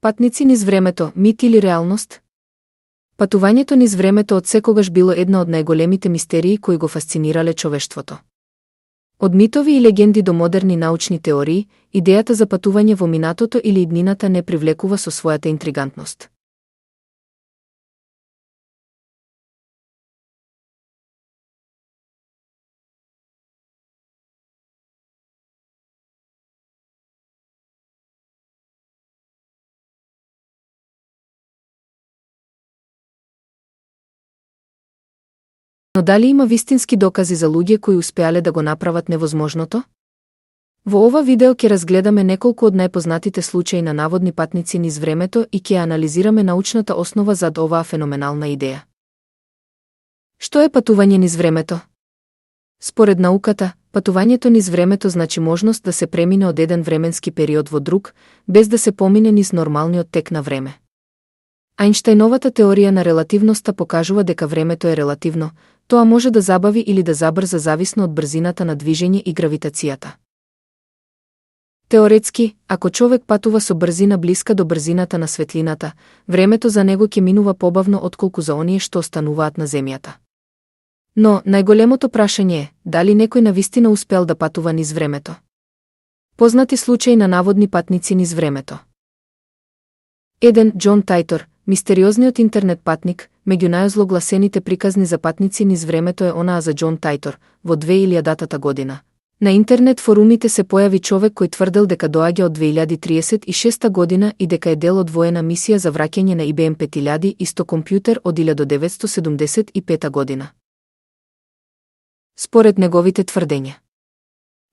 Патници низ времето, мит или реалност? Патувањето низ времето отсекогаш било една од најголемите мистерии кои го фасцинирале човештвото. Од митови и легенди до модерни научни теории, идејата за патување во минатото или иднината не привлекува со својата интригантност. Но дали има вистински докази за луѓе кои успеале да го направат невозможното? Во ова видео ќе разгледаме неколку од најпознатите случаи на наводни патници низ времето и ќе анализираме научната основа зад оваа феноменална идеја. Што е патување низ времето? Според науката, патувањето низ времето значи можност да се премине од еден временски период во друг, без да се помине низ нормалниот тек на време. Ајнштајновата теорија на релативноста покажува дека времето е релативно, тоа може да забави или да забрза зависно од брзината на движење и гравитацијата. Теоретски, ако човек патува со брзина блиска до брзината на светлината, времето за него ќе минува побавно отколку за оние што остануваат на земјата. Но најголемото прашање е, дали некој навистина успел да патува низ времето? Познати случаи на наводни патници низ времето. 1. Џон Тајтор, мистериозниот интернет патник. Меѓу најозлогласените приказни за патници низ времето е онаа за Џон Тајтор, во 2000 година. На интернет форумите се појави човек кој тврдел дека доаѓа од 2036 година и дека е дел од воена мисија за враќање на IBM 5000 исто компјутер од 1975 година. Според неговите тврдења,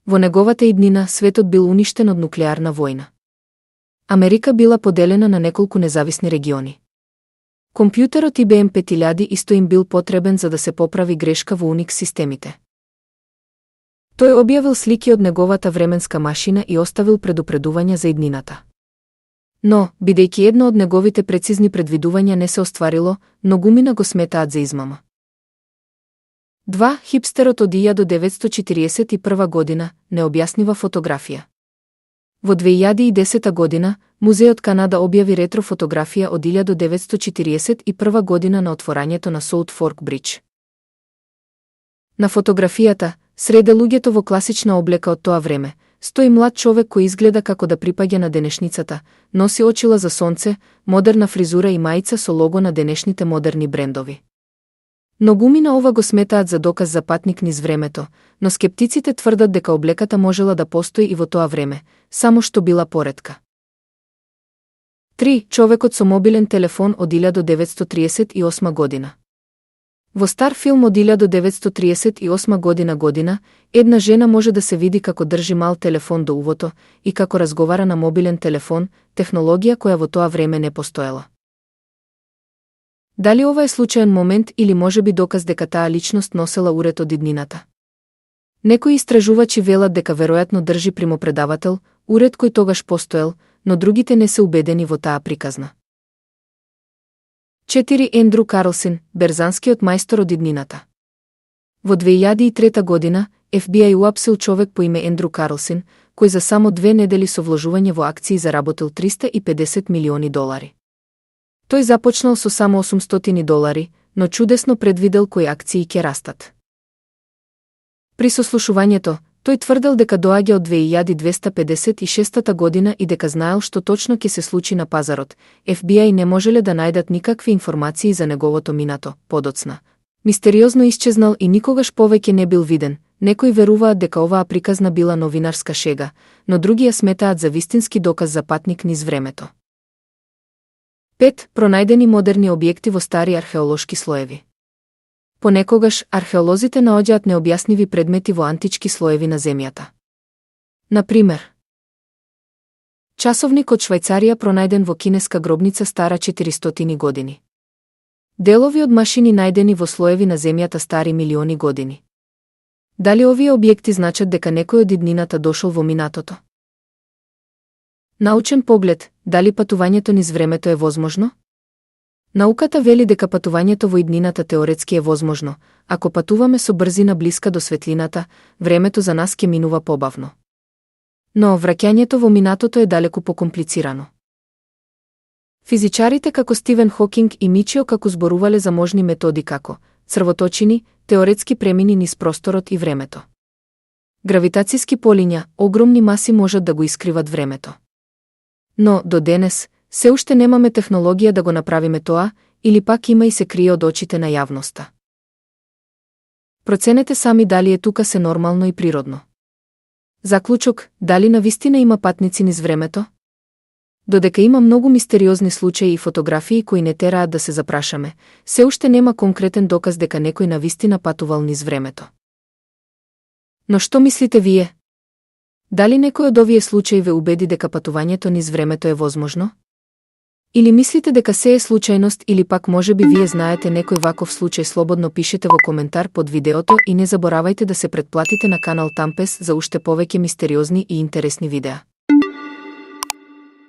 во неговата иднина светот бил уништен од нуклеарна војна. Америка била поделена на неколку независни региони. Компјутерот IBM 5000 исто им бил потребен за да се поправи грешка во Unix системите. Тој објавил слики од неговата временска машина и оставил предупредувања за иднината. Но, бидејќи едно од неговите прецизни предвидувања не се остварило, многумина го сметаат за измама. 2. Хипстерот од 1941 година, необјаснива фотографија. Во 2010 година, Музеот Канада објави ретрофотографија од 1941 година на отворањето на South Fork Bridge. На фотографијата, среде луѓето во класична облека од тоа време, стои млад човек кој изгледа како да припаѓа на денешницата, носи очила за сонце, модерна фризура и мајца со лого на денешните модерни брендови. Многумина ова го сметаат за доказ за патник низ времето, но скептиците тврдат дека облеката можела да постои и во тоа време, само што била поретка. 3. Човекот со мобилен телефон од 1938 година. Во стар филм од 1938 година, една жена може да се види како држи мал телефон до увото и како разговара на мобилен телефон, технологија која во тоа време не постоела. Дали ова е случаен момент или можеби доказ дека таа личност носела уред од иднината? Некои истражувачи велат дека веројатно држи примопредавател, уред кој тогаш постоел, но другите не се убедени во таа приказна. 4. Ендру Карлсен, берзанскиот мајстор од иднината. Во 2003 година, FBI уапсил човек по име Ендру Карлсен, кој за само 2 недели со вложување во акции заработил $350 милиони. Тој започнал со само $800, но чудесно предвидел кои акции ќе растат. При сослушувањето, тој тврдел дека доаѓа од 2256 година и дека знаел што точно ќе се случи на пазарот. FBI не можеле да најдат никакви информации за неговото минато, подоцна. Мистериозно исчезнал и никогаш повеќе не бил виден. Некои веруваат дека оваа приказна била новинарска шега, но други ја сметаат за вистински доказ за патник низ времето. 5. Пронајдени модерни објекти во стари археолошки слоеви. Понекогаш, археолозите наоѓаат необјасниви предмети во антички слоеви на земјата. Например, часовник од Швајцарија пронајден во кинеска гробница стара 400 години. Делови од машини најдени во слоеви на земјата стари милиони години. Дали овие објекти значат дека некој од иднината дошол во минатото? Научен поглед, дали патувањето низ времето е возможно? Науката вели дека патувањето во иднината теоретски е возможно, ако патуваме со брзина блиска до светлината, времето за нас ќе минува побавно. Но враќањето во минатото е далеку покомплицирано. Физичарите како Стивен Хокинг и Мичио како зборувале за можни методи како црвоточини, теоретски премини низ просторот и времето. Гравитацијски полиња, огромни маси можат да го искриват времето. Но, до денес, се уште немаме технологија да го направиме тоа, или пак има и се крие од очите на јавноста. Проценете сами дали тука се нормално и природно. Заклучок, дали навистина има патници низ времето? Додека има многу мистериозни случаи и фотографии кои не тераат да се запрашаме, се уште нема конкретен доказ дека некој навистина патувал низ времето. Но што мислите вие? Дали некој од овие случаи ве убеди дека патувањето низ времето е возможно? Или мислите дека се е случајност или пак можеби вие знаете некој ваков случај? Слободно пишете во коментар под видеото и не заборавајте да се претплатите на канал Тампес за уште повеќе мистериозни и интересни видеа.